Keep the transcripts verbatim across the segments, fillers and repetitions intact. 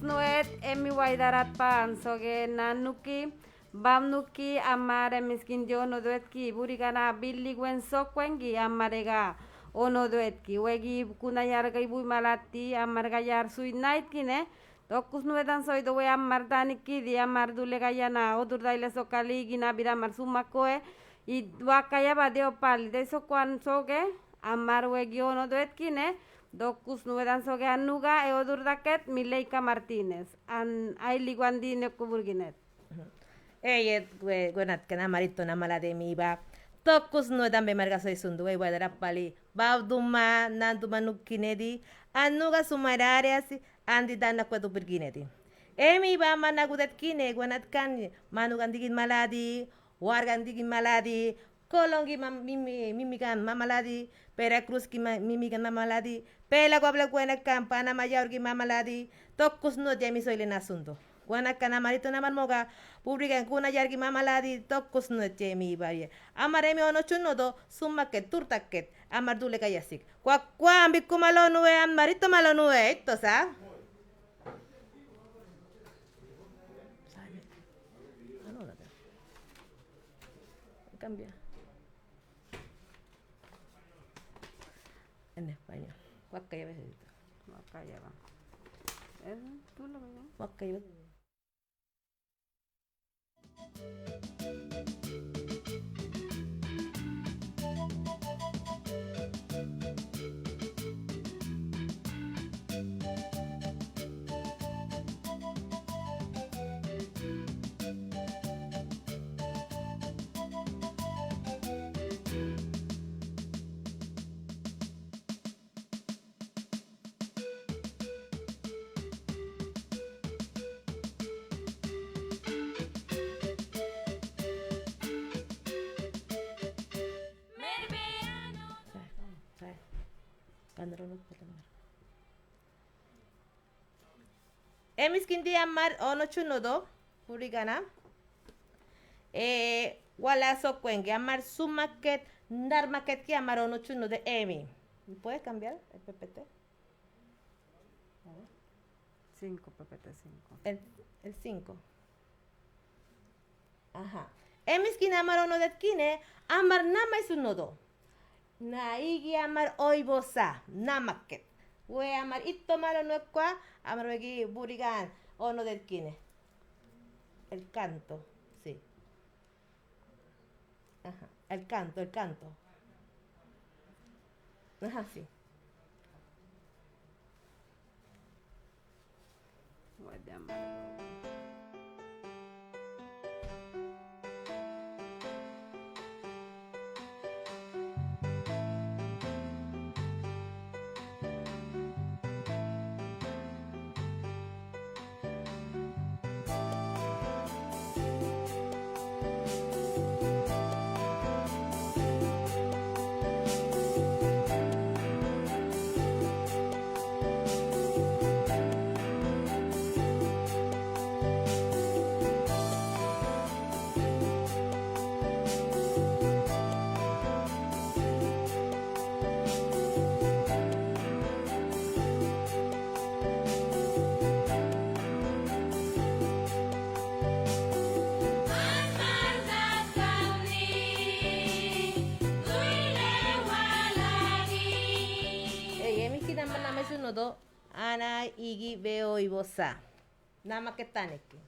Nuet, emi waidarat pan soge nanuki, bamnuki, amar emiskin di onodwetki, buri gana billi wen sokwenggi, amar ega onodwetki, wegi kuna yarga ibui malati, amar gayar suit naitkine, tokus nuedan soido we amar danikidi, amar dule gayana, odur daile sokali, gina bira amar sumakoe, i wakaya ba deo pali, de sokuan soge, amar wegi onodwetkine, tokus nuedan soge anuga, e odur daket, Mileika Martínez, an ailiguan di ne kuburginet. Eyet, we, wenatkan amar ito namaladi emi ba. Tokus nuedan be marga soi sundu, we, waidarat pali, bab duma, nan duma nukinedi, anuga sumai rareasi, andi danak we duburginedi. Emi ba amar nagudetkine, wenatkan, manugan digin maladi, wargan digin maladi, Kolongi mam-, mimi-, mimigan mamaladi, Veracruzki ma-, mimigan mamaladi, Pelaguabla wenatkan Panama yaurgi mamaladi, tokus nuet yemi soile nasundu. Wenatkan amar ito namar moga, bubrigan kuna yargi mamaladi, tokus nuet yemi baye. Amar emi onochun nodo, sumaket, turtaket, amar dule gayasik. Kuakua, ambik kuma lonue, amar ito ma lonue, ito sa. Cambia. En español. Wakaya ba. Wakaya ba. Eh, tú lo ves. Wakaya ba. Emi skin di amar onochun nodo, buri gana. Eh, wala sokuengi, amar sumaket, narmaket ki amar onochun nodo emi. ¿Puedes cambiar el P P T? A ver. Cinco, P P T cinco. El, el cinco. Aha. Emi skin amar onodetkine, amar namaisun nodo. Na igi amar oibosa, namaket. We amar ito ma lonue kua, amar wegi burigan onodetkine. El canto, sí. Ajá, el canto, el canto. Ajá, sí. Ei, emi skin amar namaisun nodo, ana igi be oibosa. Namaket taneki.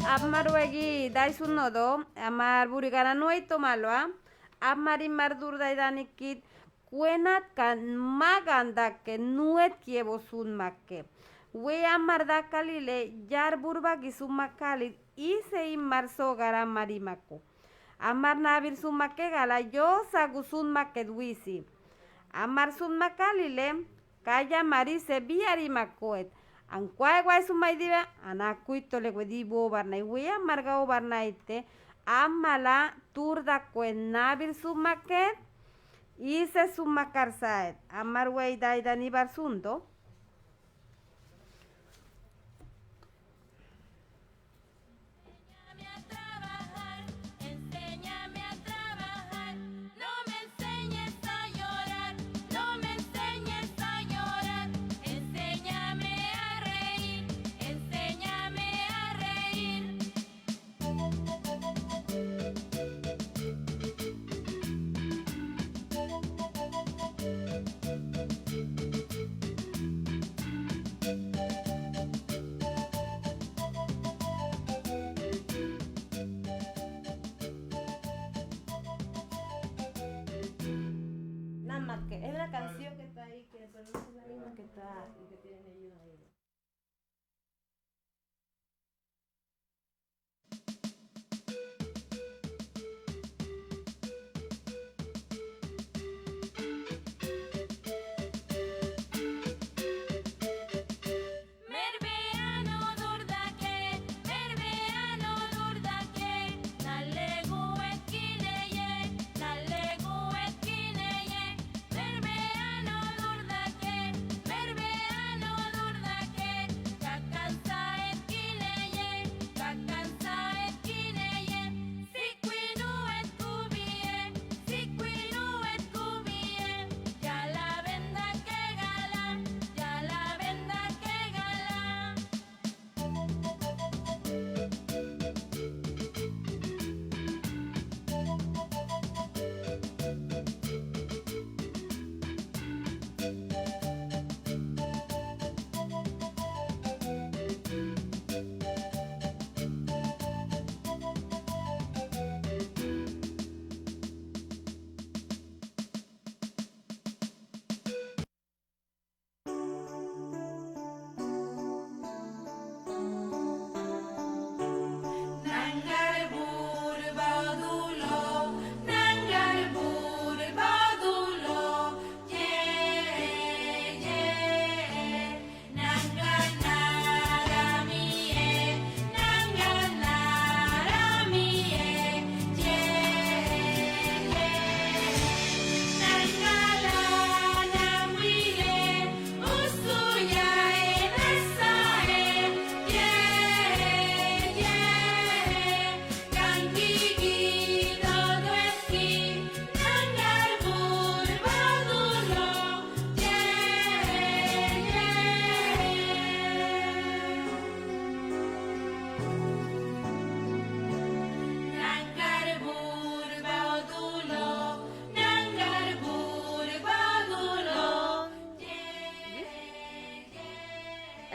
Amar wegi daisun nodo, amar buri gana nueito malua, amar imar dur daidanikit, kuenat ka magan dake nuet kiebo sun make. We amar dakali le, yar burba gisun makali, ise imar sogar amar imaku. Amar nabil sun make gala, yosa gu sun make duisi. Amar sun makali le, kaya mari se biari makoet. An kuai guai sumai dibe, an akuito le wedi bobar nai, we amar ga obar nai te, amala turda kuen nabil sumaket, ise sumakar saet, amar wei daidan ibar sundo. Enséñame a trabajar, enséñame a trabajar, no me enseñes a llorar, no me enseñes a llorar, enséñame a reír, enséñame a reír. Nada más que es la canción que está ahí, que, pero no es la misma que está, que tienen ellos ahí.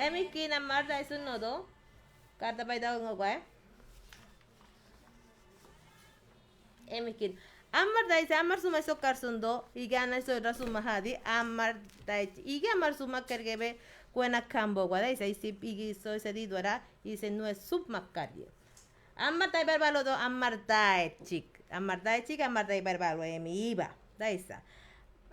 Emi kin amar daisun nodo. Karta bai daun ngogwa, eh. Emi kin. Amar dai se, amar sumai sokar sundo, ige anai so ra suma hadi, amar dai, ige amar suma kergebe, kuena kambo gwa dai se, isi igi so ise di dwara, ise nue suma karge. Amar dai bar balo do, amar dai chik. Amar dai chik, amar dai bar balo emi iba. Dai sa.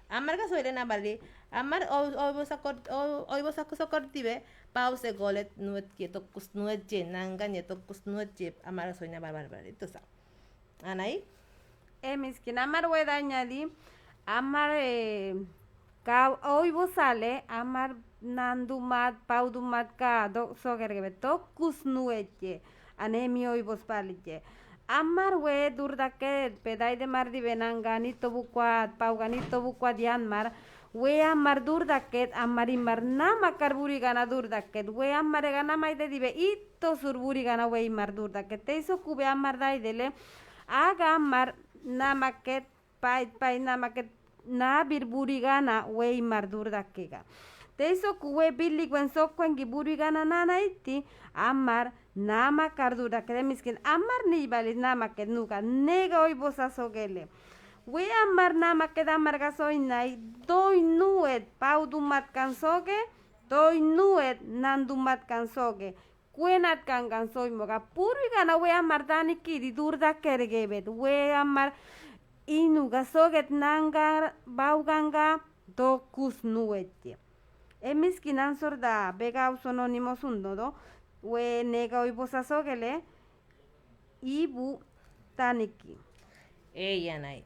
Amar ka soile na bali, amar o, o, bo sakor, o, o, bo sakor, sakor tibe, pause golet nuet ye tokus nuet ye, nangan ye tokus nuet ye, amar ka soile na bar, bar, bar, itu sa. Anai? E miskin, amar weda añadi, amar, eh, ka oibo sale, amar nan dumat, pau dumat ka, do, soger gebe, tokus nuet ye, ane mi oibo spali ye. Amar we dur daket, pe dai de mar di be nangan ito bukuat, pau gan ito bukuat yan mar, we amar dur daket, amar imar namakar buri gana dur daket, we amar ega namai de di be it to sur buri gana we imar dur daket. Te iso kube amar dai dele. Aga amar namaket pait pait namaket nabir buri gana we imar dur dakega. Teisoku we bilikuen sokkuengki buri gana nanaiti, amar namak kardu dakede miskin, amar ni bali namaket nuga nega oibosa sokele. We amar namaket amar gasoinai, doi nuet pau dumatkan soke, doi nuet nan dumatkan soke. Kuenat kangan soi moga, puri gana we amar danikidi dur dakergebet, we amar inuga soget nanga bau ganga dokus nuet ye. Emiskin ansorda bega uso noni mosun dodo, we nega oibosa sokele, ibu taniki. Ei anai.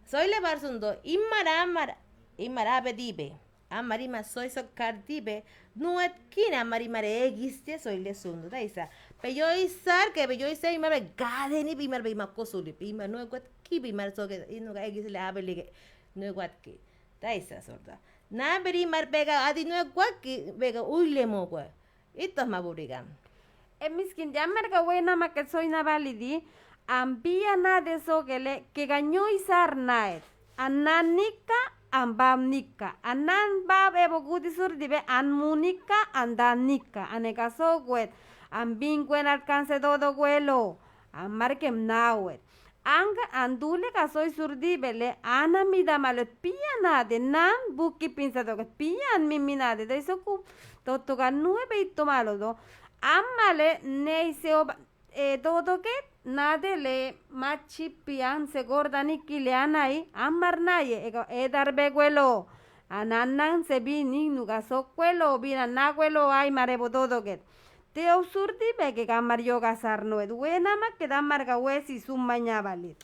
Soile bar sundo, imar amar, imar abe dibe. Amar imar soi sok kardibe, nuet kine amar imar egis ye soile sundo, taisa. Pe yoisar ke, pe yoisar imar be gadeni, pe imar be imar kosuli, pe imar nuekuat ki, pe imar soke, inuga egis le abe lege, nuekuat ki. Taisa sorda. Na beri imar bega, adi nuekuat ki, bega uile mokua. Ito ma buriga. Emiskin ya amar ga we namaket soina bali di, an bia nade sokele, kega nyoisar naet. An nan nika, an bab nika. An nan bab ebo gudi surdibe, an mu nika, an dan nika. Anega sokuet, an bin kuenat kanse dodo kuelo. Amar kem nauet. Anga an dulek a soi surdibe le, an amida malo pia nade, nan buki pinsa doket pia an mimi nade, dei soku totoga nue be ito malo do. Amale nei se oba, e, dodoket nade le machi pian se gorda niki le anai, amar naye, ego, edar be kuelo. An anan se bin inuga sok kuelo, bin an na kuelo, ai mare bo dodoket. Te o surdibe ke kamar yoga sar nuet, we namaket amar ga we si summa nya balit.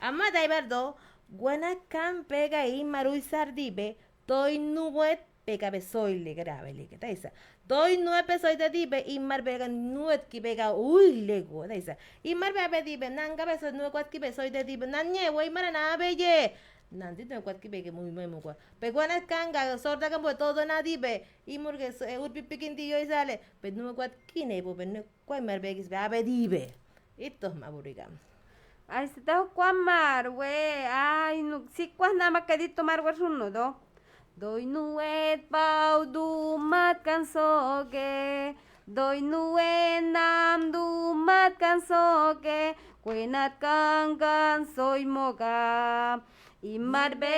Ama daibar do, guena kan pega imar uisar dibe, doi nuet pega be soile ke dabe like, taisa. Doi nuet be soide dibe, imar pega nuet ki pega uile go, taisa. Imar be abe dibe, nanga be soi nuekuat ki be soide dibe, nan nye, we imar an abe ye. Nan di nuekuat ki be ke mui mui mukua. Pe guena kan ga sorda kan bo todo na dibe, imur ke so, e, urpi pikin di yoisale, pe nuekuat kine bo be nuekuat imar be gis be abe dibe. Ito ma buriga. Ai, sita kuamar, we, ai, nu, si kuan namaket ito mar we suno do. Doi nuet pau dumat kan soke, doi nuet nam dumat kan soke, kuenat kangan soi moga. Imar be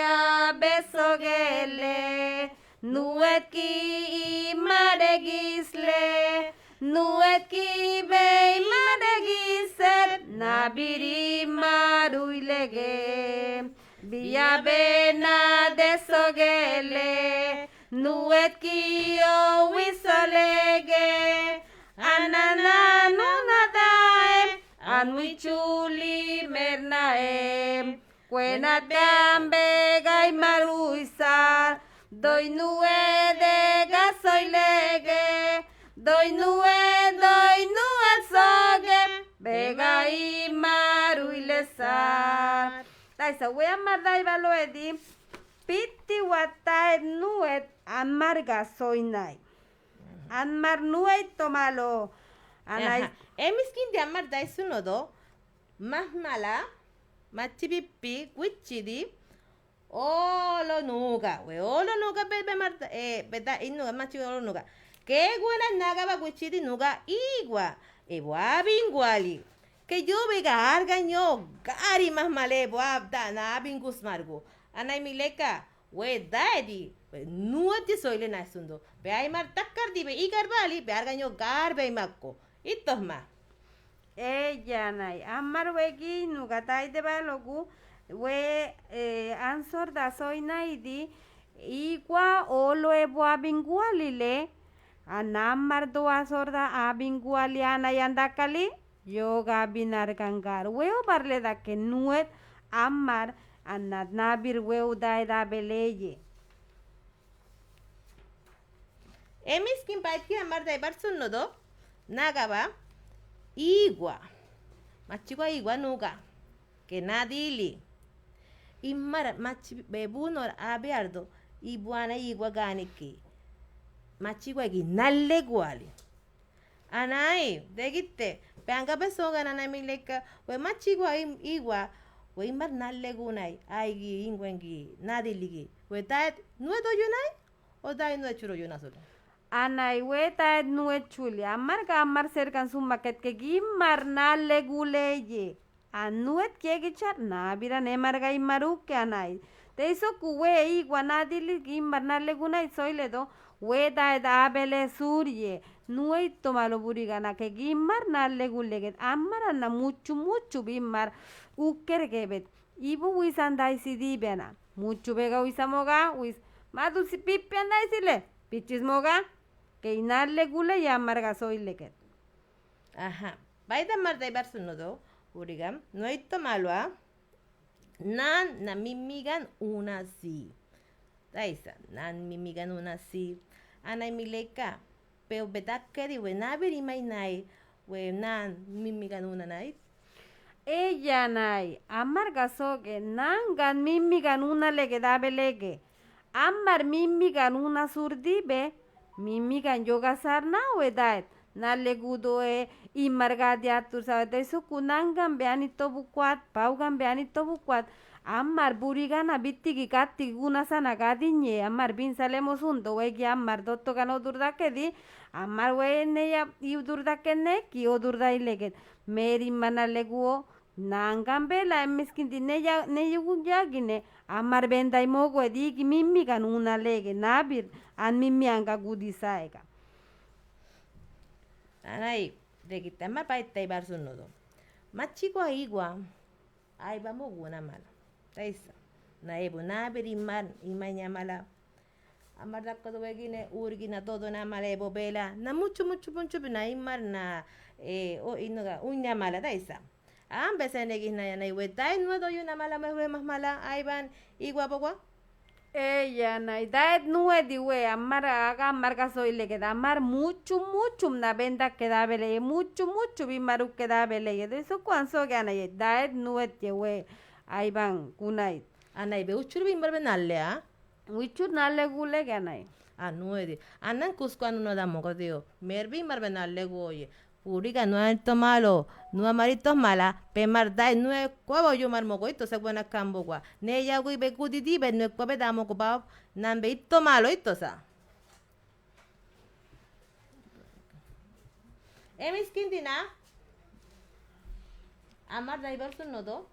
abe sokele, nuet ki imar egis le, nuet ki be imar egis et, nabir imar uilege. Bia be nade sokele, nuet ki owi solege. An anan unadaem, an wichuli mernaem. Kuenat kan pega imar uisar, doi nuet de gasoilege, doi nuet, doi nuet soke, pega imar uilesar. Taisa, we amar dai balo edi, piti wataet nuet amar gasoinai. Amar nuet tomalo. Anai. Aha. Emiskin di amar dai suno do, mahmala, machi pipi, wichidi, olo nuga, we olo nuga be, be mar, e, be da, inuga, machi olo nuga. Ke guena nagaba wichidi nuga igua, e, wabinguali. Ke yo be ga argaño gari mahmale, wabda na abingus margu. Anai mi leka, we daedi, we nueti soile na sundo. Be aimar takar di be igar bali, be argaño gar be aimakko. Ito ma. Eya nai, amar wegi nuga taide balogu, we, e, ansor da soinaidi, igua olo ebo abinguali le, an amar do asor da abinguali anai andakali, yoga binar gangar, weu barle dake nuet, amar, anat nabir weu daeda beleye. Emiskin paitki amar daibar sunno do, nagaba, igua. Machigua igua nuga. Ke nadili. Imar machi bebunor abiardo, ibuana igua ganiki. Machigua gi nalleguali. Anai, degitte, peanga besoga nanai mi leka, we machigua im-, igua, we imar nallegunai, aigi, inguengi, nadiligi. We daet, nuet oyunai? O dai nuet churo yuna sule. Anai we dai nuet chule. Amar ga amar serkan suma ket ke gimar nale guleye. An nuet ke gichar nabiran emar ga imar uke anai. Te isoku we igua nadili gimar nale gunai soiledo. We dai da abele surie. Nuet tomalo buri gana ke gimar nale guleket. Amar ana muchu muchu bimar uker gebet. Ibu wisan dai si dibena. Muchu bega wisan moga, wis. Madu si pipian dai si le. Pichis moga. Ke inale gule ya marga soileket. Aha. Baida mar dai bar sunudo. Urigam. Nueito malua. Nan na mimigan una si. Daisa. Nan mimigan una si. Anai mileka. Peu bedak kedi we nabir imainai. We nan mimigan una nai. Eya nai, amar ga soke, nangan mimigan una lege dabe lege. Amar mimigan una surdibe, mimigan yoga sarna we dait. Nale gudo e, imar ga diatur sawe dai suku nangan be ani tobu kuat, paugan be ani tobu kuat. Amar buri gana bitigi katigi guna sana gadiñe, amar bin salemo sundo wegi amar dotogan odur dakedi, amar we neya iudur dakene ki odur dai legen. Meri mana leguo, nangan bela emiskindi neya, neyugun yagine, amar bendai mogo digi mimigan una lege, nabir, an mimianga gudi saega. Anai, degi tema bai tai bar sunudo. Machigua igua, ai ba mogu na mala. Taisa. Na ebo nabir imar, imar nya mala. Amar dakko do wegine, urgina todo na mala ebo bela. Na muchu, muchu, muchu na imar na, eh, o inoga, uña mala, taisa. Ambe sene gi na ya nai we, dai nuedo yuna mala, me we mah mala, ai ban, igua bogua. Eya nai, dait nuedi we, amar aga, amar ga soilege, da amar muchu, muchu na benda keda bele, muchu, muchu bi maru keda bele, de so kuan so ga nai, dait nuedi we, ai ban, kunai. Anai be uchur bi mar be nalle a? Uchur nalle gule ga nai. A nuedi. Anan kuskuan uno da mogo dio. Mer bi mar be nalle goye. Puriga nua ito malo, nua mar ito mala, pe mar dai nue kua ba yu mar mogo ito sa buena kambo gua. Ne ya gui be gudi di be nue kua be da mogo ba nan be ito malo ito sa. Emis kintina. Amar dai bar sunudo.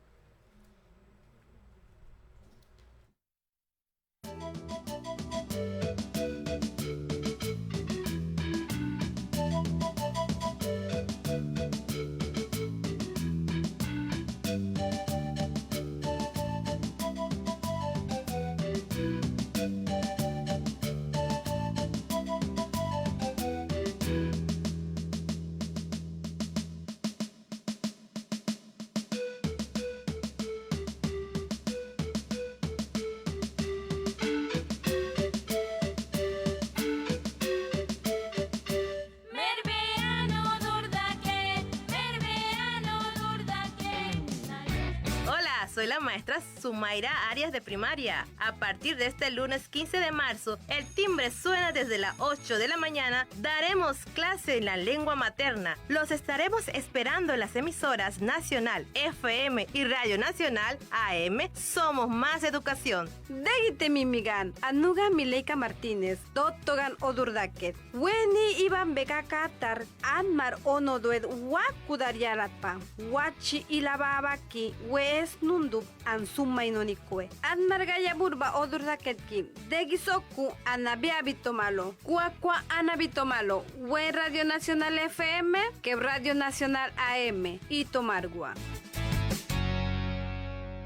Hola, soy la maestra Sumaira Arias de primaria. A partir de este lunes quince de marzo, el timbre suena desde las ocho de la mañana, daremos clase en la lengua materna. Los estaremos esperando en las emisoras Nacional F M y Radio Nacional A M. Somos más educación. Degite mimigan, anugan Mileika Martínez, dotogan odur daket. Weni iban beka katar, anmar ono dued wa kudar yalatpa, wachi ilaba abaki, we es nundup, an sumai nonikue. Anmar gaya burba odur daketki, degi soku, anabi abito malo, kua kua anabito malo, we Radio Nacional F M, ke Radio Nacional A M, ito margua.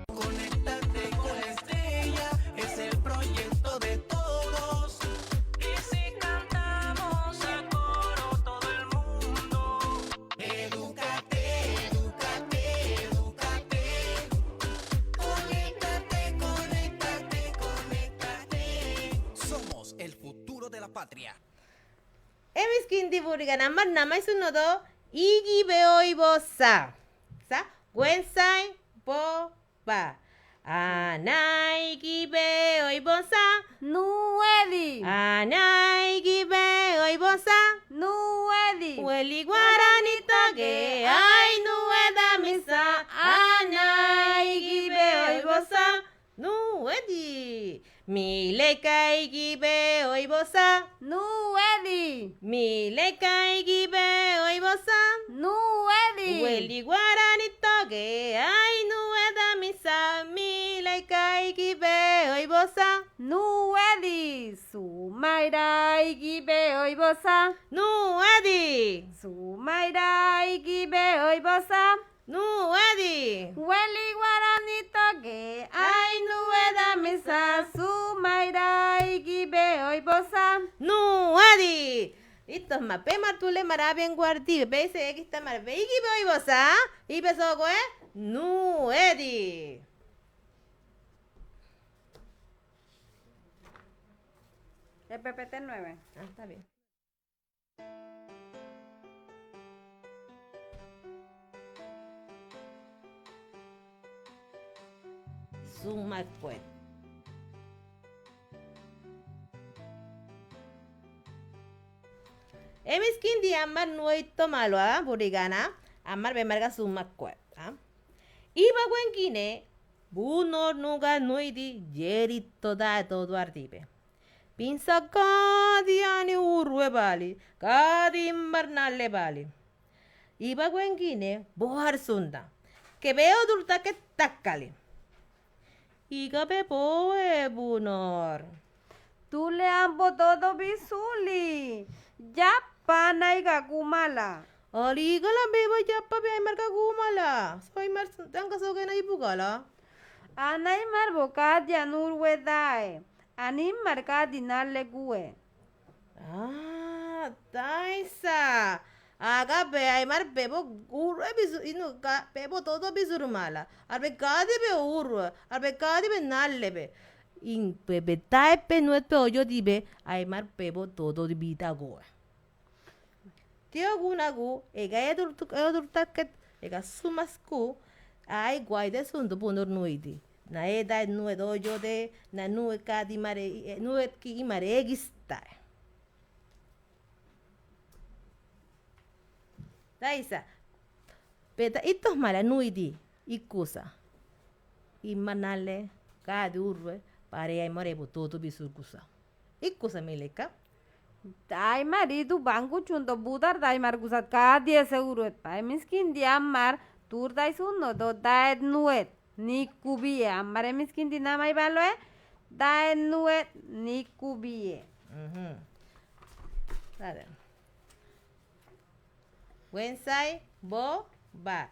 Conéctate con la estrella, es el proyecto de todos. Y si cantamos a coro todo el mundo. Edúcate, edúcate, edúcate. Conéctate, conéctate, conéctate. Somos el futuro de la patria. Emis kindi burigan amar namai sunudo, igi be oibo sa. Sa, gwen sai, bo, ba. Anaigi be oibo sa. Nuedi. Anaigi be oibo sa. Nuedi. Weli guarani tage, ai nueda misa. Anaigi be oibo sa. Nuedi. Milekaikibe oibosa. Nuedi. Milekaikibe oibosa. Nuedi. Weli warani toke ai nueda misa. Milekaikibe oibosa. Nuedi. Sumairaikibe oibosa. Nuedi. Sumairaikibe oibosa. Nuedi. Weli warani toke ai nueda misa. Sumairaikibe oibosa. Nuedi. Ito ma, pe mar tule mar aben guardi, pe se ekista mar, pe ikibe oibosa, ibe sokue, nuedi. E P P T nueve. Ah, está bien. Sumakuet. Emiskindi amar nueito malua, burigana, amar bemarga sumakuet, ah. Iba wengine, bunor nuga nuidi, yerito da todo ardibe. Pinsa kadi ani urue bali, kadi imbar nale bali. Iba wengine, bohar sunda. Kebe odur take takali. Ika bebo e bunor. Tule ambo todo bisuli. Yapa nai ka kumala. Ali kala bebo yapa be aimar ka kumala. So aimar tangka so kena ibu kala. Ana aimar bo kadi anur we dae. Ani aimar kadi nale kue. Ah, taisa. Aga be aimar bebo urue bisu, inu ka, bebo todo bisurumala. Arbe kadi be urue, arbe kadi be nale be. In bebe tai pe nuet pe oyo di be, aimar bebo todo di bita kue. Tio gunagu, ega edur tuk, edur taket, ega sumasku, ai guai de sundu bunur nuidi. Na e dai nued oyo de, na nued kadi mare, e, nued ki imare egista. Taisa, peta ito mala nuidi, ikusa. Imanale, kadi urue, pare ai more bututu bisurkusa. Ikusa mileka. Daimar idu bangku chunto budar daimar kusat kadi ese uruet pai. Miskindi amar tur dai sunno do daet nuet. Nikubie, amar e miskindi namai baloe. Daet nuet nikubie. Mhm. Dade. Wensai, bo, ba.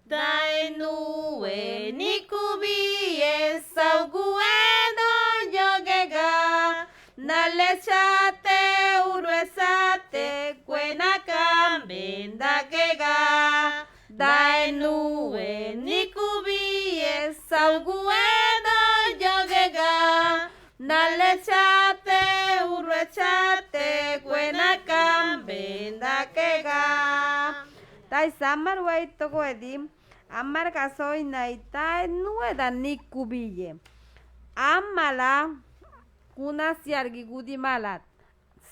Daet nuet nikubie, sauku edo yogega. Nale chate, urue chate, kuena kamben dakega. Daet nuet nikubie, sauku edo yogega. Nale chate, urue chate, kuena kamben dakega. Taisa amar wai toko edi, amar kasoinai daet nuet a nikubiye. Amala kuna siargi gudi malat.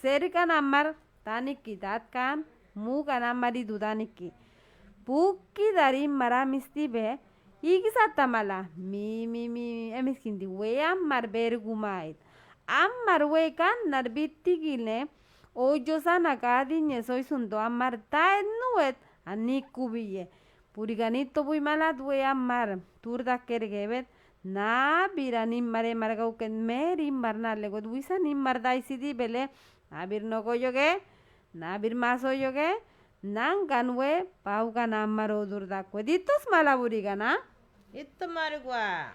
Serikan amar taniki datkan, mukan amar idu taniki. Bukki dari mara misti be, iki satta mala, mi, mi, mi, mi, e miskindi we amar bergumait. Amar we kan nar bitti gile, ojo sana kadinye soi sunto amar daet nuet, a nikubiye. Puriganito bui malat we amar, tur daker gebet, na bira ni mare marga uken meri mar na legot wisa ni mar daisidi bele, na bir noko yoge, na bir maso yoge, nangkan we, paukan amar odur dakwe. Ditus mala burigana? Itu margua.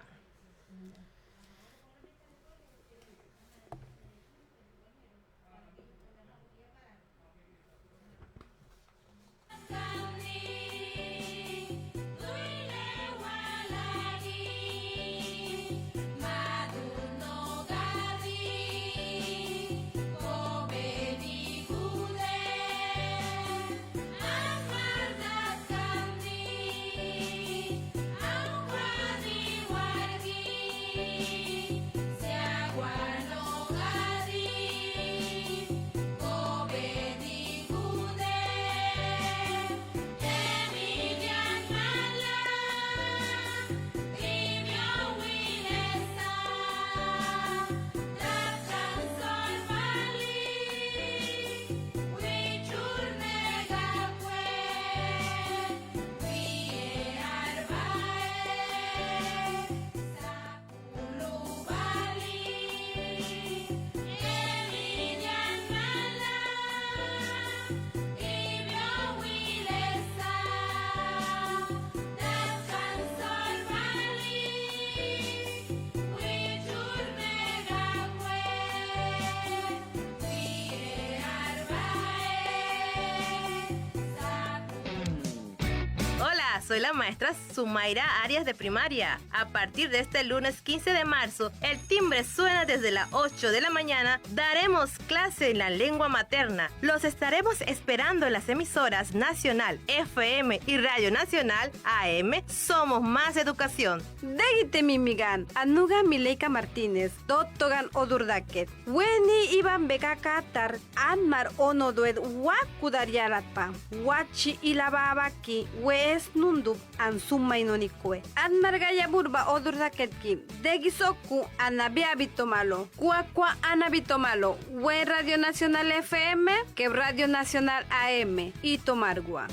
Soy la maestra Sumaira Arias de primaria. A partir de este lunes quince de marzo, el timbre suena desde las ocho de la mañana. Daremos clase en la lengua materna. Los estaremos esperando en las emisoras Nacional F M y Radio Nacional A M. Somos más educación. Degite Mimigan, anugan Mileika Martínez, totogan odur daket. Weni iban beka katar, anmar ono duet wa kudar yarat pa. Wachi ila baba ki, we snundup an sumai noni kue. Anmar gaya burba odur daket ki, degi soku an abi abi tomalo. Kua kua an abi tomalo, we Radio Nacional F M, ke Radio Nacional A M, i tomar gua.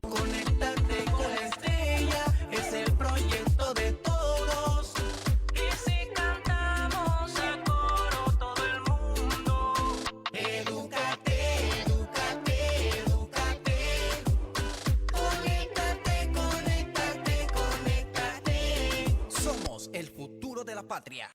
Conéctate con la estrella, es el proyecto de todos. Y si cantamos a coro todo el mundo. Edúcate, edúcate, edúcate. Conéctate, conéctate, conéctate. Somos el futuro de la patria.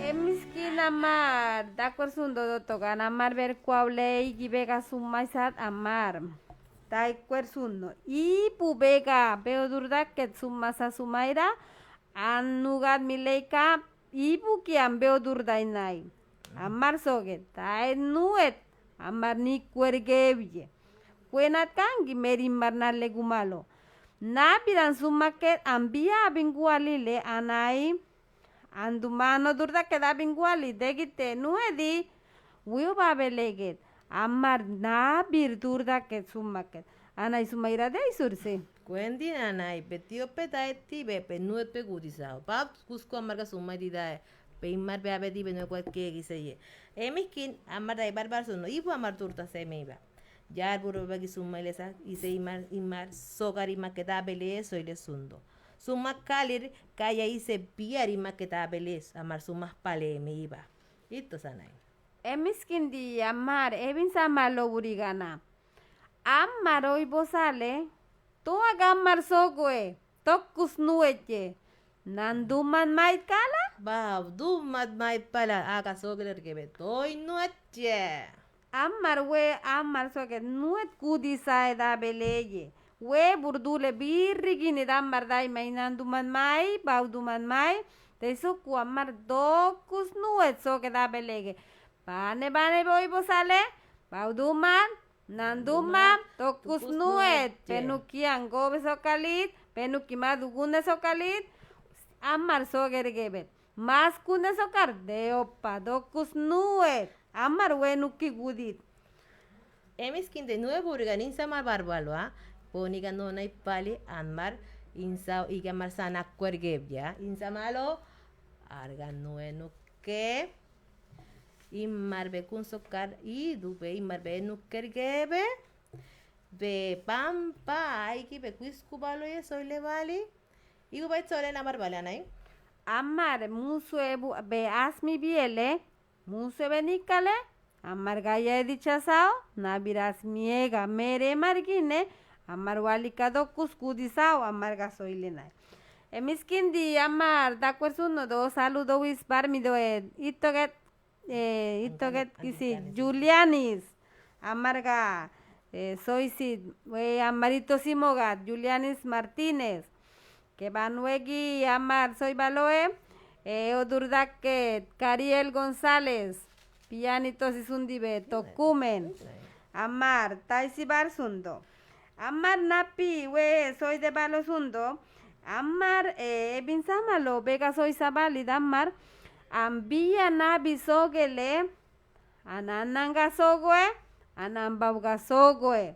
Emiskin amar, dakuer sundo dotogan amar, ber kua ulei gibi ga sumai sat amar. Dakuer sundo, ibu bega, be odur daket sumasa Sumaira, an nugat Mileika, ibu ki an be odur dainai. Amar soget, tai nuet, amar ni kuerge bie. Kuenat kangi meri mar na legumalo. Nabiran sumaket an bia binguali le anai. An duman odur daket abinguali degite nuedi. Wiu babe leget. Amar nabir dur daket sumaket. Anai Sumaira dei surse. Kuendin anai, be tiope dai tibe, be nuet be gudisau. Bab kusko amar ga sumai di dai. Be imar be abe di be nuet kuat ke gise ye. Emiskin amar dai barbar suno. Ibu amar dur ta se me iba. Yar buru bagi sumai lesa, ise imar, imar, sokar imak ke dabe le, soi le sundo. Sumak kalir, kaya ise biar imak ke dabe le, amar sumak pale me iba. Ito sanai. Emiskin di amar, ebin sama lo buri gana. Amar oi bosale, to aga amar sogoe, tokus nuet ye. Nan duman mait kala? Bab, duman mait pala, aga sogeler gebe, toi nuet ye. Amar we, amar soge, nuet kudisai dabe le ye. We burdule birri gini damar dai mai nan duman mai, bau duman mai. Te soku amar dokus nuet soge dabe lege. Bane, bane boi bosale, bau duman, nan duman, tokus nuet. Penuki angobe sokalit, penuki madugunde sokalit, amar soge regebet. Mas kunde sokar, de opa, dokus nuet. Amar we nuki gudit. Emiskin de nuevo urgan insa mar barbalua, poniga nonai pali anmar insa iga mar sana kuerge bia, insa malo, argan nue nuke, imar be kun sokar, i dube imar be nuker gebe, be pampa, aiki be kuisku balo ye soile bali, igu bai soile namar bali anai. Amar musu ebu be asmi biele, Musu ebe nikale, amar gaya edi chasao, nabiras miega mere margine, amar wali kado kusku disao, amar gasoile nai. Emiskin di amar dakuersun no do saludo wis barmi do e, itoget, e, itoget kisi, Julianis, amar ga, e, soisi, we amar ito simogat, Julianis Martínez. Keban wegi amar soi baloe, e, odur daket, Cariel González, pianito sisun dibe, tokumen. Amar, taisi bar sundo. Amar napi, we, soi de balo sundo. Amar, e, ebin sama lo beka soi sabalid amar, an bian nabi sokele, an annanka sokue, an ambauka sokue,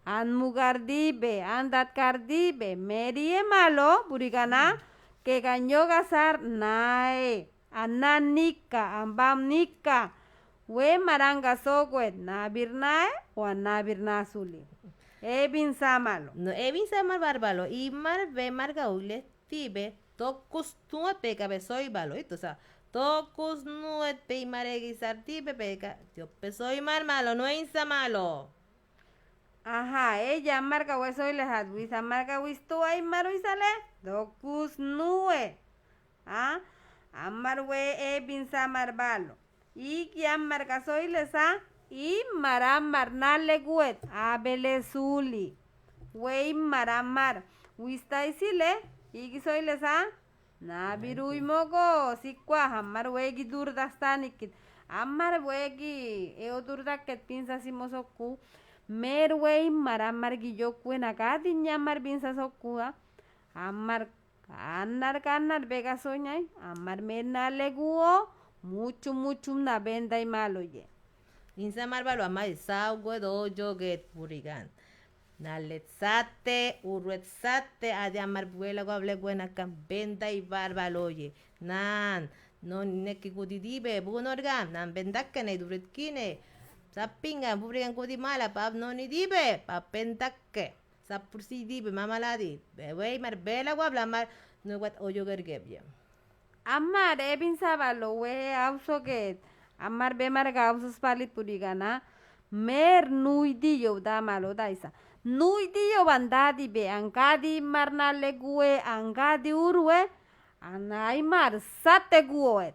an muka ardibe, an datka ardibe, meriema lo, Burikana, keka nyok asar nae, an nan nikka, an bam nikka, wemar anka sokue, nabir nae, o an nabir na suli. Ebin sama lo. No, ebin sama barbalo, imar bemar ka ule tibe, tokus nuet beka be soi balo, ito sa, tokus nuet be imar egi sar tibe beka, tiope soi mar malo, no in sama lo. Aha, eya amar ka we soi le hat, wis amar ka wis tu a imar wis ale, tokus nuet. A, amar we ebin sama balo. Iki amar ka soi le sa, imar amar nale kuet, abele suli. We imar amar, wis ta isi le, iki soi le sa, nabir ui moko, sikua, amar we ki durda stanikit. Amar we ki, e o durda ket pinsa simo soku. Mer we imar amar ki yokue na kadin ya amar pinsa soku a. Amar Kannar, kannar beka soñai, amar mer nale kuo, muchum, muchum na bendai malo ye. In samar balo amar isau kuet oyoket Burikan. Nalet sate, uruet sate, adi amar buela ko able kuenakan bendai barbalo ye. Nan, non neki kudi dibe, bunorgan, nan bendakke ne duret kine. Sapingan, Burikan kudi mala, pap noni dibe, pap bendakke. Sapursi dibe mamaladi, be, we imar bela wabla amar nuwat oyoker kebye. Amar ebin sabalo we ausoket, amar bemar ka ausos palit Burikana, mer nuidiyo damalo daisa. Nuidiyo ban dadi be angkadi imar nale kuwe, angkadi urwe, an aimar sate kuwe.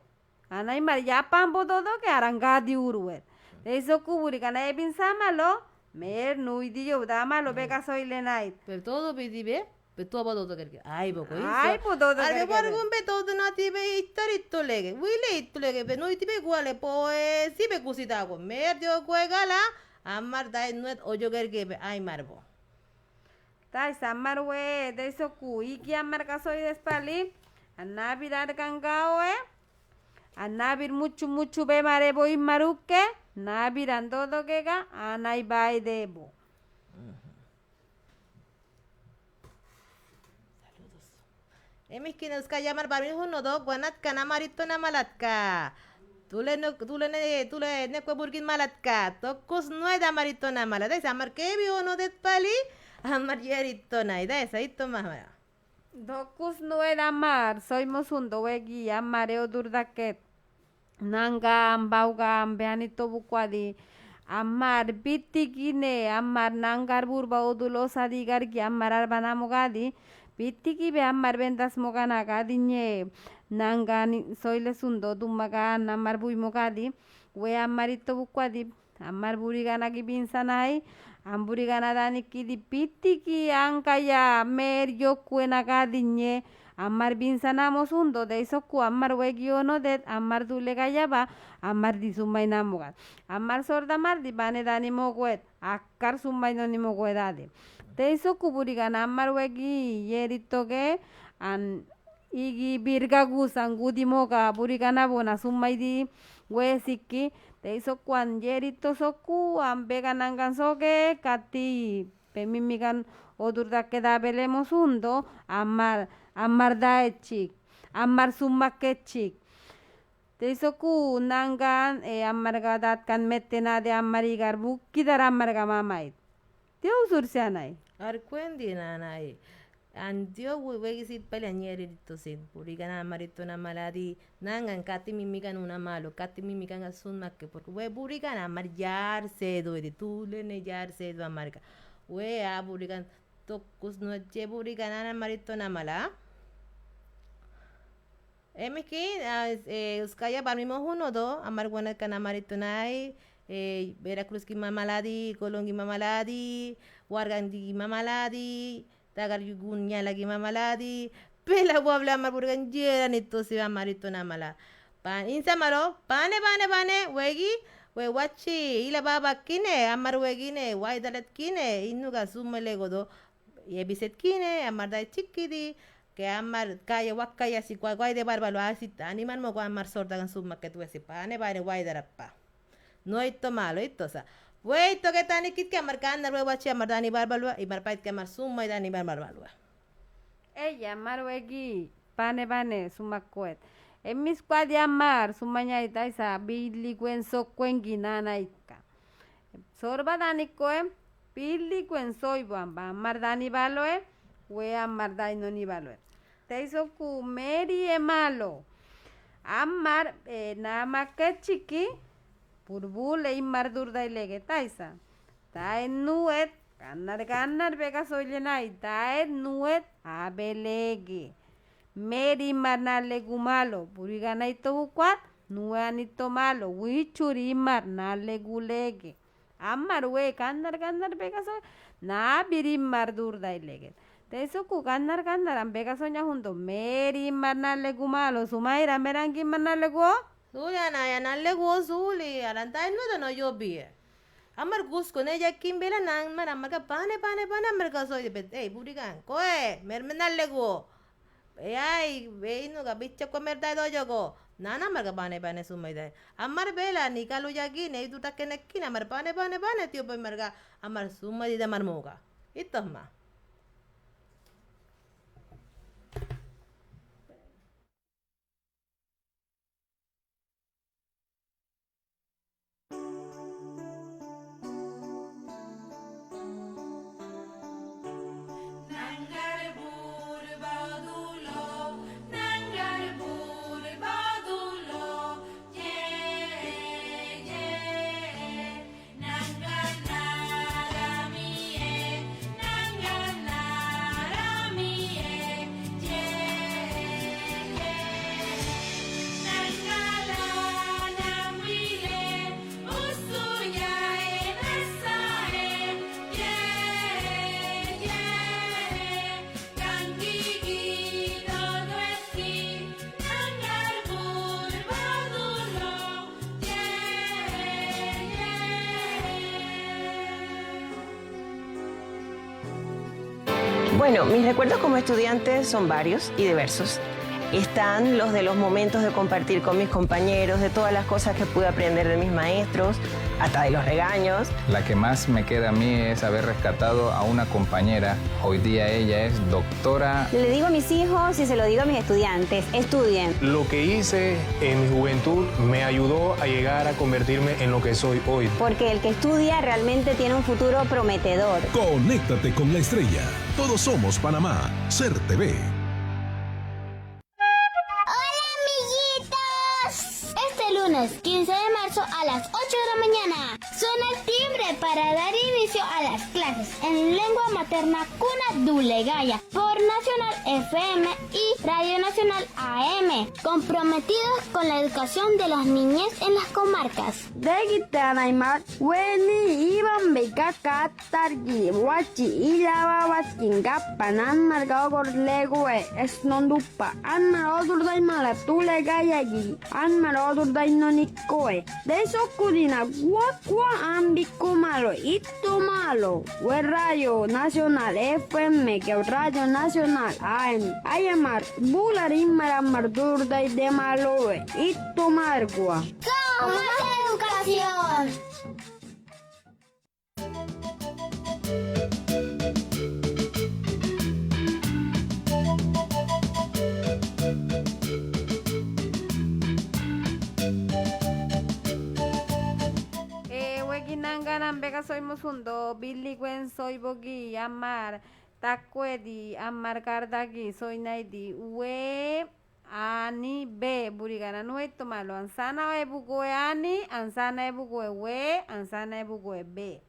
An aimar yapan bo dodoke, arangkadi uruet. Dei soku Burikana ebin samalo, mer nuidiyo damalo beka soilenait. Pero todo bidi be, be todo bo dodoke. Ai bo ko. Ai bo dodoke. Are bargun be todo nati be ittari tolege. Wile ittolege be nuiti be kuale poe si be kusita ko. Mer dio kue gala, amar dai nuet oyoker ke be aimar bo. Taisa amar we, dei soku, iki amar ka soides pali, an nabir arkan gawe, an nabir muchu muchu be mare bo imar uke, nabir an dodoke ka, an ai bai debo. Saludos. Emi kine uska yamar barmi hun no do, guanatka na marito na malatka. Tule no, tule ne, tule ne kue burkin malatka. Tokus nue da marito na mala. Dai sa amar kebi ono det pali, amar yerito na, dai sa ito mama. Tokus nue da amar, soimo sundo wegi, amar e odur daket. Nangkan, baukan, beanito bukuadi, amar bitiki ne, amar nangkar burba odulo sadi garki, amar arba namokadi, bitiki be amar bendas mokana kadi nye, nangkan soile sundo dumakan, amar bui mokadi, we amar ito bukuadi, amar Burikana ki binsanai, an Burikana dani kidi bitiki angkaya mer yokue nakadi nye, amar binsanamo sundo dei soku amar wegi ono det, amar dule kaya ba, amar di sumai namokat. Amar sorda amar di bane dani mokuet, akkar sumai noni mokuet ade. Dei soku Burikana amar wegi yeritoke, an igi birga gusan gudi moka Burikana bona sumai di we siki, dei soku an yerito soku, an beka nangkan soke, kati pemimikan odur dake dabele mosundo, amar, amar daechik, amar sumakechik. Dei soku nangkan, e, amar ka datkan mete nade amar igar bukidar amar ka mamait. Dio usursianai. Arkuendi nanai. An dio we-, wegisit pali an yerito sin. Burikana amarito na maladi. Nangkan kati mimikan una malo. Kati mimikan asun make. Porque we Burikana amar yar sedo edi. Tule ne yar sedo amar ka. We a Burikan tokus noche Burikana amarito na mala. Emi ki, a, e, uskaya barmi mohun odo, amar guanatka na marito nai, e, Veracruz ki mamaladi, Colón ki mamaladi, Wargan di mamaladi, Tagar yugun yala ki mamaladi, pela wabla amar Burkan yeran ito si amarito na mala. Pan, insa malo, pane, pane, pane, wegi, we wachi, ila baba kine, amar wegi ne, wai dalat kine, inu ga sumele godo, yebiset kine, amar dai chikidi, Ke amar kaye wak kaye si kwa, waide barbalu asi, ani mar moko amar sordagan suma ke tuwe si pane bane waida rapa. No ito malo ito sa. Wei to ke tani kit ke amar kanar we wachi amar dani barbalu, imar pait ke amar suma dani barbalu. Eya amar wegi pane bane suma kuet. Emis kwa di amar suma nyai taisa bili kuen so kuen gina na ika. Sorba dani kuen, bili kuen soibo amba, amar dani baloe, we amar dai noni baloe. Teisoku meri e malo. Amar, e, nama kechiki, burbul e imar durdai lege taisa. Tae nuet, kanar kanar beka soile nai, tae nuet, abe lege. Meri imar nalegu malo, buri gana ito bukuat, nue anito malo, wichuri imar nalegu lege. Amar we kanar kanar beka so, na biri imar durdai lege. Teisoku kanar kanar am beka so nyahundo, meri imar nalegu malo, sumaira merangi imar nalegu. Suli ana ya nalegu suli, aran tain no dono yobi. Amar gusko ne yakin bela nang mar amar ka pane pane pane amar ka so bet, ei buri gan, koe, mer menalegu. Ei, ai, ei, no ga bicha ko mer dai do jogo. Nana mar ga bane bane sumai dai. Amar bela ni kalu jagi ne itu takenekin amar bane bane bane tio bai mar ga amar sumai dai mar moga. Ito ma. Bueno, mis recuerdos como estudiante son varios y diversos. Están los de los momentos de compartir con mis compañeros, de todas las cosas que pude aprender de mis maestros, hasta de los regaños. La que más me queda a mí es haber rescatado a una compañera. Hoy día ella es doctora. Le digo a mis hijos y se lo digo a mis estudiantes, estudien. Lo que hice en mi juventud me ayudó a llegar a convertirme en lo que soy hoy. Porque el que estudia realmente tiene un futuro prometedor. Conéctate con la estrella. Todos somos Panamá. Ser T V. Hola, amiguitos. Este lunes quince de marzo a las ocho de la mañana suena el timbre para dar inicio a las clases en lengua materna Kuna Dulegaya por Nacional F M y Radio Nacional A M, comprometidos con la educación de las niñez en las comarcas. Degi te anaimat, weni iban beka kat targi, wachi ilaba watkin gapan, an marga ogor legue, esnondupa, an mar odur dai mala tule gayagi, an mar odur dai noni koe. Dei sokudina, gua gua ambi kumalo, itu malo, we Radio Nacional F M, ke Radio Nacional A M, ayamar, bular imar amar dur dai de malo, itu mar gua. Con más educación. E, wegi nangan am beka soimo sundo, bili guen soibogi, amar takuedi, amar kardagi, soinaidi, we, ani, be, buri gana nueito malo, ansana e bugue ani, ansana e bugue we, ansana e bugue be.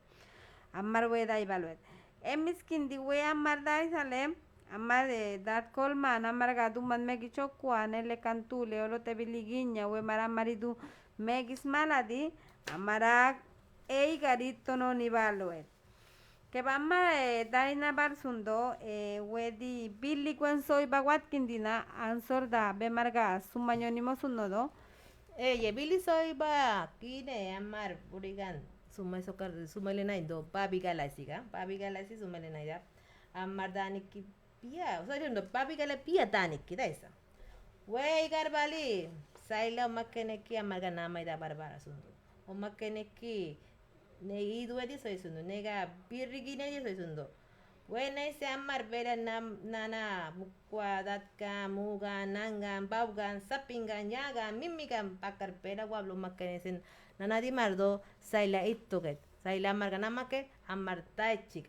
Amar we dai baluet. Emis kindi we amar dai sale, amar, e, dat kolman, amar ga duman megi chokua, ne lekan tule, olo te bili giña, we mar amar idu megi smaladi, amar ak, ei gari tono ni baluet. Keba amar, e, daina bar sundo, e, wedi bili guen soiba watkindina, ansor da, be marga, suma ñoni mo sundo do. E, ye bili soiba, kine, amar, burigan, suma sokar, suma le nai do, babi galasi ga, babi galasi suma le nai da. Amar dani ki, Pia, o sea, diciendo, Pabi Gala pia taniki, daisa. Wei Garbali, Saila o makeneki amarga namai da Barbara sundu. O makeneki, ne iduedi soi sundu, nega birigi nedi soi sundu. Wei naise amar bela nam, nana, mukua, datkan, mugan, nangan, baugan, sapingan, yagan, mimigan, pakar bela wablo makenesen, nana di mardo, Saila ituket. Saila amarga namake, amar taichik.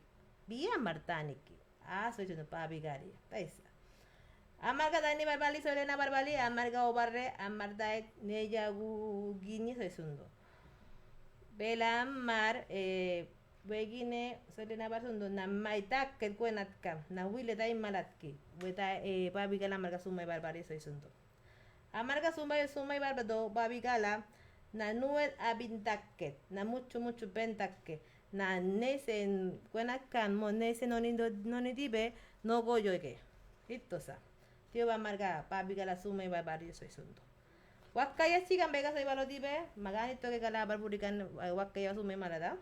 Bi amar taniki. A, soi sundu Pabi Gala. Taisa. Amarga Dani Barbali, Soilena Barbali, amarga Obarre, amar dait, neyagu gini soi sundu. Bela amar, eh, wegine, Soilena Bar sundu, na mai takket kuen atkam, na wile dai malatki. Weta, eh, Pabi Gala amarga Sumai Barbali soi sundu. Amarga Sumai, Sumai Barba do, Pabi Gala, na nuet abin takket, na muchu muchu ben takke, na neisen kuen akan mo, neisen noni do, noni dibe, no goyoke. Itosa. Tioba amarga Pabi Gala Sumai Barbali soi sundu. Wakkaya chigan bega soi balo dibe, magani toke Gala Barburikan, eh, wakkaya Sumai malada.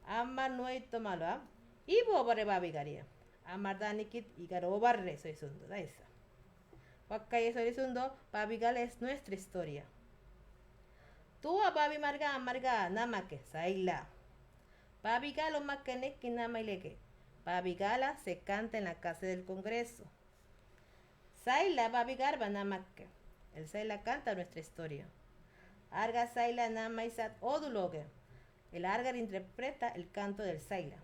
Amar nuet to malua. Ibu Obarre Pabi Gala. Amar danikit igar Obarre soi sundu, daisa. Wakkaya soi sundu, Pabi Gala es nuestra historia. Tua Pabi Marga, amarga namake, Saila. Pabi Gala o makeneki namai leke. Pabi Gala se canta en la Casa del Congreso. Saila Pabi Garba namake. El Saila canta nuestra historia. Arga Saila namai sat oduloke. El Arga interpreta el canto del Saila.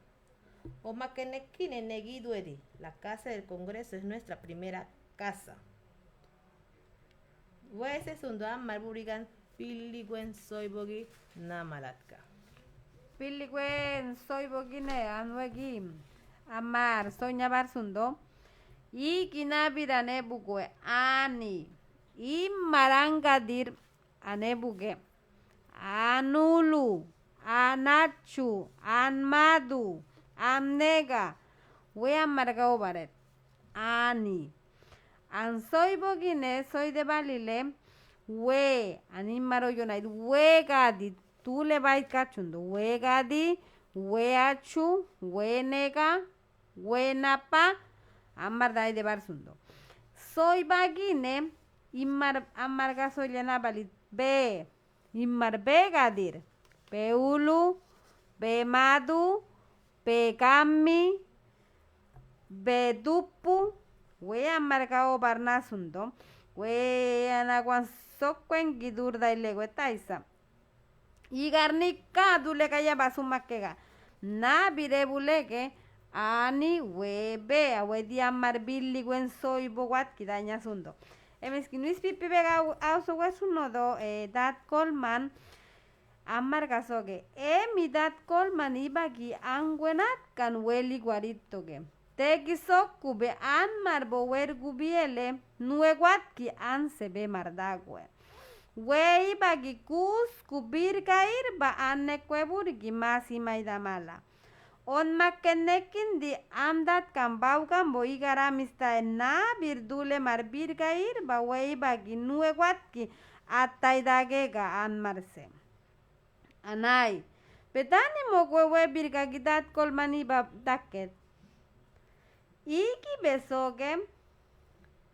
O makeneki ne negi duedi. La Casa del Congreso es nuestra primera casa. Wese sundu amar burigan Piliguen Soibogi namalatka. Piliguen Soibogi ne an wegi amar soiña bar sundu. Igi nabiran ebugue ani. Imar angadir an ebuge. An ulu, an achu, an madu, an nega, we amar ga obaret. Ani. An Soibogine, Soidebali le, we, an imar oyonaid, we gadi, tu le bai kachundu, we gadi, we achu, we nega, we napa, amar dai de bar sundu. Soibagine, imar, amar ga Soilena bali, be, imar be gadir, be ulu, be madu, be gammi, be dupu, we amar ga obar nasundu, we anaguan sokkuen gidur dai legue taisa. Igar nika duleka ya basu makega. Nabire bulege ani we be, a we di amar Piliguen Soibogi watki daña sundu. Emeski nuis pipi bega au, auso we sunodo, eh, dat kolman amar ga soge. Emi dat kolman ibagi anguenatkan weli guarittoge. Tegi sokku be anmar bo wergu biele, nue watki anse be mar dague. We ibagi kusku birga irba an nekue burgi masi mai damala. On makke nekindi am datkan baugan bo igar amistae nabir dule mar birga irba we ibagi nue watki atai dagega an marse. Anai, be dani mogue we birga gi dat kolman iba daket. Igi be soge,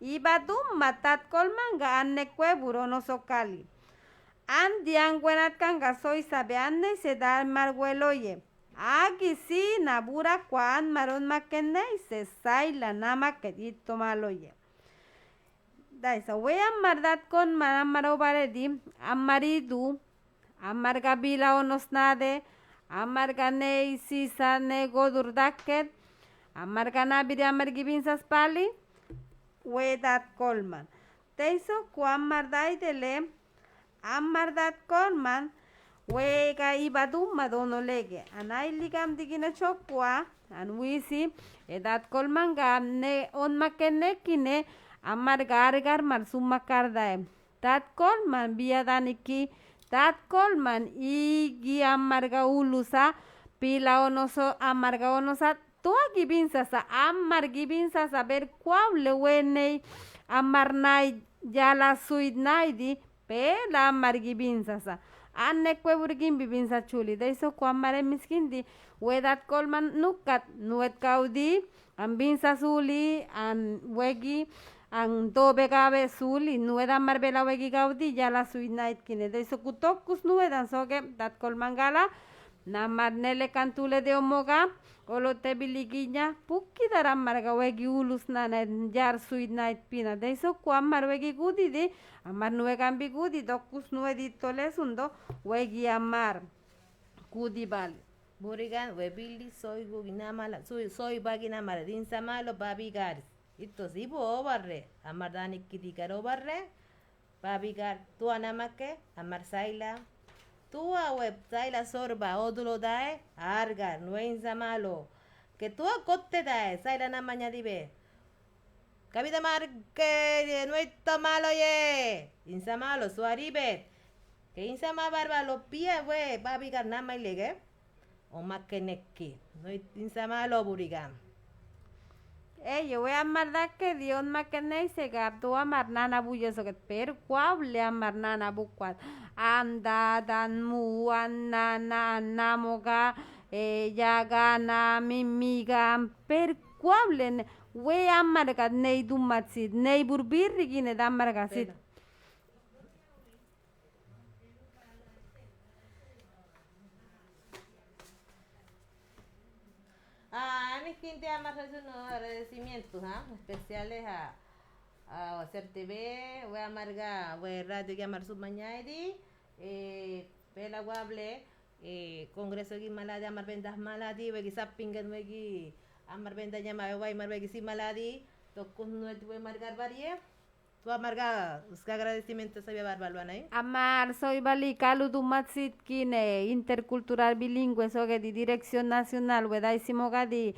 iba dumma dat kolmanga an nekue buro no sokali. An di anguenatkanga soisa be an neise dar mar we loye. Agi sina burakua an mar on makke neise Saila namaket itoma loye. Daisa, we amar dat kolman amar obaredi, amar idu, amar ga bila onos nade, amar ga nei sisa ne godur daket, amar ga nabiri amar gi binsas pali, we dat kolman. Tei sokku amar daidele, amar dat kolman, we ga iba dumma dono lege. Anai ligam digina chokua, an wisi, e dat kolmanga ne on makke nekine, amar ga argar mar summa kardae. Dat kolman bia daniki, dat kolman igi amar ga ulusa, pila onoso amar ga onosa, tua gi binsasa, amar gi binsasa, ber kuaule wenei, amar nai, yala suid naidi, pela amar gi binsasa. An nekue burgin bi binsa chuli, dei sokua amar emiskindi, we dat kolman nukat, nuet kaudi, An binsa suli, an wegi, an dobe gabe suli, nuedan mar bela wegi gaudi, yala suit nait kine. Dei soku tokus nuedan soke, datkol mangala, namar nele kantule de omoga, olo te bili giña, pukida amar ga wegi ulus nana, yar suit nait pina. Dei soku amar wegi gudi di, amar nuegan bi gudi, tokus nue di tole sundo, wegi amar gudi bali. Burigan, we bili soigu ginamala, soi, soiba ginamala, din samalo babigar. Ito sibu obarre, amar danik kidikar obarre, babigar, tua namake, amar saila. Tua we saila sorba, odulo dae, argar, nue insamalo. Ke tua kotte dae, saila namaña dibe. Kabida mar ke nue tamalo ye. Insamalo, suaribet. Ke insama barba lo pia we, babigar namailege. O makeneki. Nue insamalo burigan. Eye, we amar dake di on makenei se gap do amar nana buye soket per kuable amar nana bukuat. Anda, dan mu, an nana, an namoga, e, yaga, na, mimiga, per kuable ne. We amar ga nei dumatsit, nei burbirri gine da amar ga sit. Pena. Ah, ani kinti amar hasun agradecimiento, ha, especiales a, a C R T V, we amar ga, we radio gi amar sub mañaidi, eh, pela guable, eh, congreso gi maladi, amar bendas maladi, we gi sapingan, we gi amar benda ñama, we amar we gi si maladi, tokus nuet we amar gar barie. Tua amar ga, uska agradecimiento sabia barba luanai. Amar soi bali kalu dumatsit kine intercultural bilingüe soge di Dirección Nacional we daisimo ga di,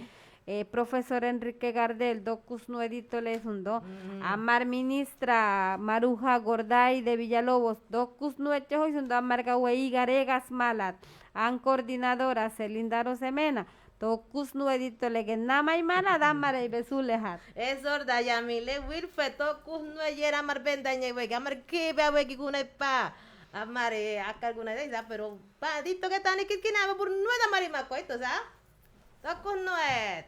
eh, profesor Enrique Gardel, tokus nue di tole sundo. Mm. Amar ministra Maruja Gorday de Villalobos, tokus nue chohoi sundo, amar ga we igaregas malat. An coordinadora Celinda Rosemena. Tokus nue di tole ge namai mana da amar ei be sulehat. Esor da yamile wilfe tokus nue yera amar benda ñai wegi, amar kibe a wegi gunai pa. Amar, eh, akar gunai da, pero pa, dito ke tani kit kina bur nue da amar ima koito sa. Tokus nue.